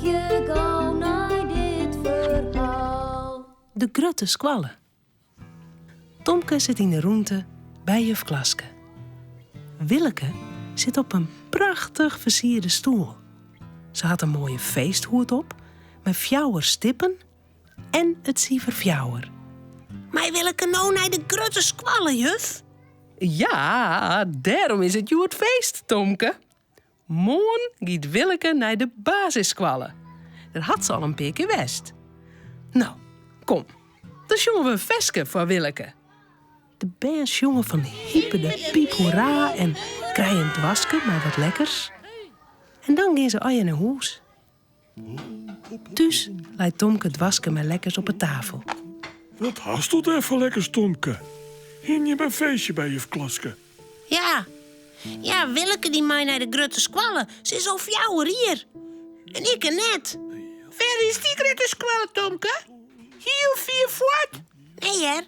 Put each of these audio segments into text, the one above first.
Harkje gau nei dit ferhaal. De grutte skoalle. Tomke sit yn de rûnte by juf Klaske. Willeke sit op in prachtich fersierde stoel. Se hat in moaie feesthoed op mei fjouwer stippen en it sifer fjouwer. Mei Willeke no nei de grutte skoalle, juf? Ja, dêrom is it hjoed feest, Tomke. Moarn giet Willeke nei de basisskoalle. Dêr hat se al in pear kear west. No, kom, dan sjonge we in ferske foar Willeke. De bern sjonge fan hype de piep hoera en krije in doaske mei wat lekkers. En dan gean se allegear nei hûs. Thús leit Tomke it doaske mei lekkers op 'e tafel. Wat hasto dêr foar lekkers, Tomke? Hiene jim in feestje by juf Klaske? Ja, ja, Willeke dy mei nei de grutte skoalle. Se is al fjouwer jier. En ikke net. Wêr is dy grutte skoalle, Tomke? Hiel fier fuort? Nee hear,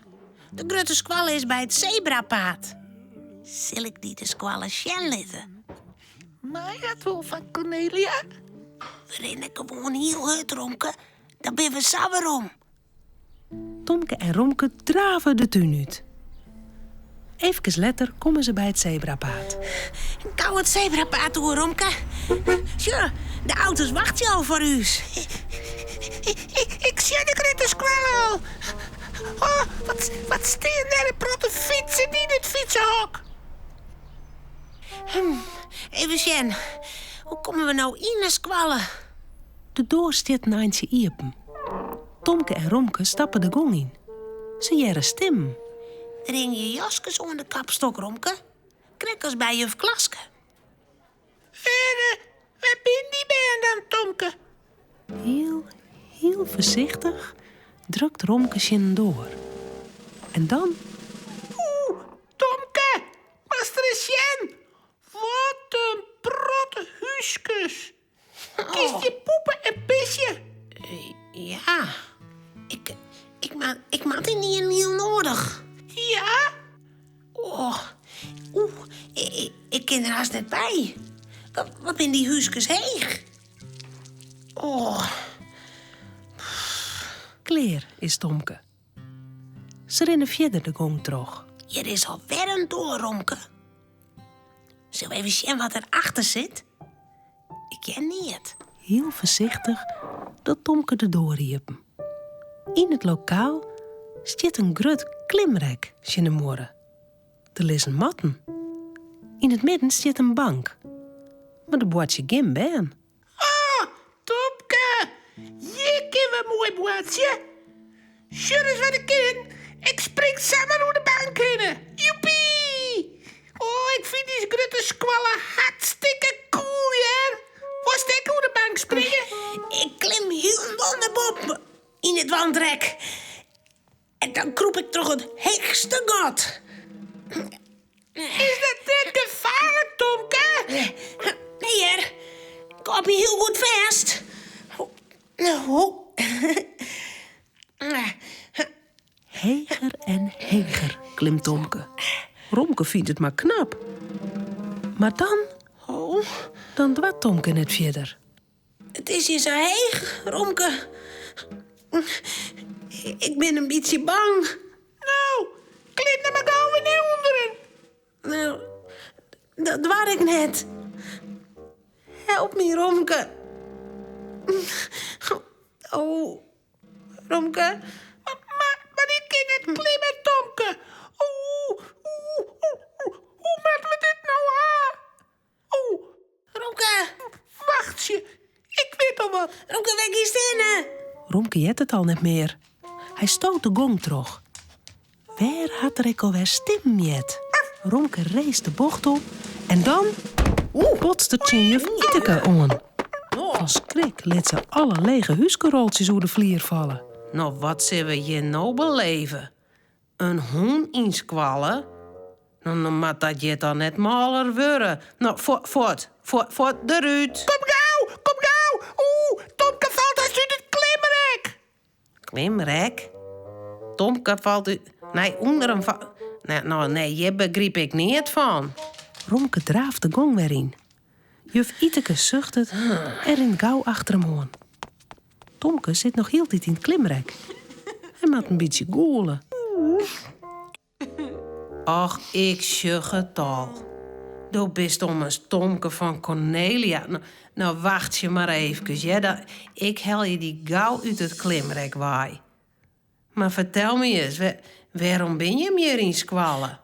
de grutte skoalle is by it sebrapaad. Sil ik dy de skoalle sjen litte? Mei dat wol fan Kornelia? We rinne gewoan hiel hurd, Romke. Dan binne we sa werom. Tomke en Romke drave de tún út. Efkes letter komme se by it sebrapaad. Gau it sebrapaad oer, Romke. Sjoch, de auto's wachtsje al foar ús. Ik sjoch de grutte skoalle al. Oh, wat, wat stean dêr in protte fytsen yn it fytsehok. Even sjen, hoe komme we no yn de skoalle? De doar stiet in eintsje iepen. Tomke en Romke stappe de gong yn. Se hearre stimmen. Der hingje jaskes oan de kapstok, Romke. Krekt as by juf Klaske. Wêr, wêr binne dy bern dan, Tomke? Hiel, hiel foarsichtich drukt Romke tsjin in doar. En dan. Oeh, Tomke, moatst ris sjen. Wat in protte húskes. Kinst hjir poepe en pisje. Ja, ik, ik, ik moat yn ien hiel nedich. Ja? Oh, oeh, ik, ik kin der hast net by. Wat, wat binne dy húskes heech? Oh. Klear is Tomke. Se rinne fierder de gong troch. Hjir is alwer in doar, Romke. Sille we even sjen wat der achter sit? Ik hear neat. Hiel foarsichtich docht Tomke de doar iepen. Yn it lokaal stiet in grut klimrek tsjin de muorre. Der lizze matten. Yn it midden stiet in bank. Mar der boartsje gjin bern. Ah, Tomke, hjir kinne we moai boartsje. Sjoch ris wat ik kin. Ik spring samar oer de bank hinne. Joepie! Oh, ik fyn dizze grutte skoalle hartstikke cool, hear. Wolst ek oer de bank springe? Ik klim hielendal nei boppen yn it wandrek. En dan krûp ik troch it heechste gat. Is dat net gefaarlik, Tomke? Nee hear, ik hâld my hiel goed fêst. Heger en heger klimt Tomke. Romke fynt it mar knap. Mar dan, dan doart Tomke net fierder. It is hjir sa heech, Romke. Ik bin in bytsje bang. No, klim dan mar gau wer nei ûnderen. No, dat doar ik net. Help my, Romke. Oh, Romke. Mar, mar ik kin net klimme, Tomke. Oeh, oeh, oeh, hoe moatte we dit no ha? Oeh. Romke. Wachtsje, ik wit al wat. Romke, wêr giest hinne? Romke heart it al net mear. Hy stoot de gong troch. Wêr hat er ek alwer stimmen heard? Romke race de bocht om en dan botst er tsjin juf Iteke oan. Fan skrik lit se alle lege húskeroltsjes oer de flier falle. No, wat sille we hjir no beleve? In hûn yn skoalle? No, no moat dat hjir toch net mâler wurde. No, fuort, fuort, fuort derút. Kom gau, kom gau. Oeh, Tomke falt hast út it klimrek. Klimrek? Tomke falt út... Nei ûnderen fa... Nee, no, nee, hjir begryp ik neat fan. Romke draaft de gong wer yn. Juf Iteke suchtet en rint gau achter him oan. Tomke sit noch hieltyd yn it klimrek. Hy moat in bytsje gûle. Och, ik sjoch it al. Do bist ommers Tomke fan Kornelia. No, wachtsje mar eefkes, hear. Ik helje dy gau út it klimrek wei. Mar fertel my ris, wêrom bin jim hjir yn skoalle?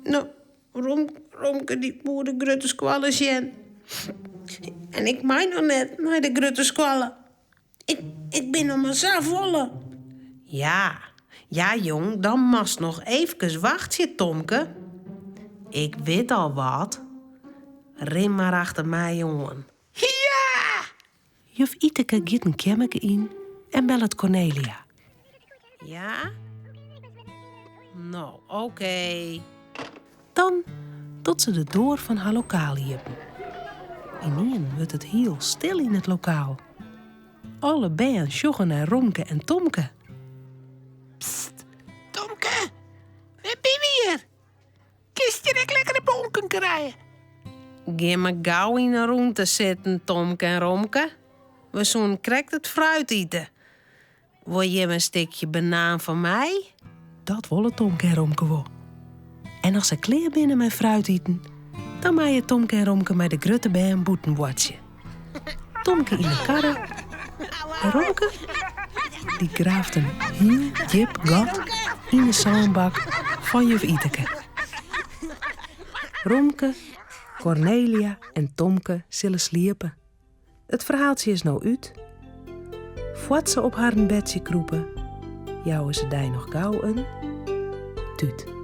No, Romke dy woe de grutte skoalle sjen. En ik mei noch net nei de grutte skoalle. Ik, ik bin noch mar safolle. Ja, ja jong, dan moatst noch eefkes wachtsje, Tomke. Ik wit al wat. Rin mar achter my oan. Ja! Juf Yteke giet in keammerke yn en bellet Kornelia. Ja? No, oké. Dan docht se de doar fan har lokaal iepen. Ynienen wurdt it hiel stil yn it lokaal. Alle bern sjogge nei Romke en Tomke. Psst, Tomke, wêr binne we hjir? Kinst hjir ek lekkere bonken krije? Gean mar gau yn 'e rûnte sitten, Tomke en Romke. We soenen krekt it fruit ite. Wol jim in stikje banaan fan my? Dat wolle Tomke en Romke wol. En as se klear binne mei fruit iten, dan meie Tomke en Romke mei de grutte bern bûten boartsje. Tomke yn de karre en Romke dy graaft in hiel djip gat yn de sânbak fan juf Yteke. Romke, Kornelia en Tomke sille sliepe. It ferhaaltsje is no út. Foar't se op harren bedsje krûpe, jouwe se dy noch gau in tút.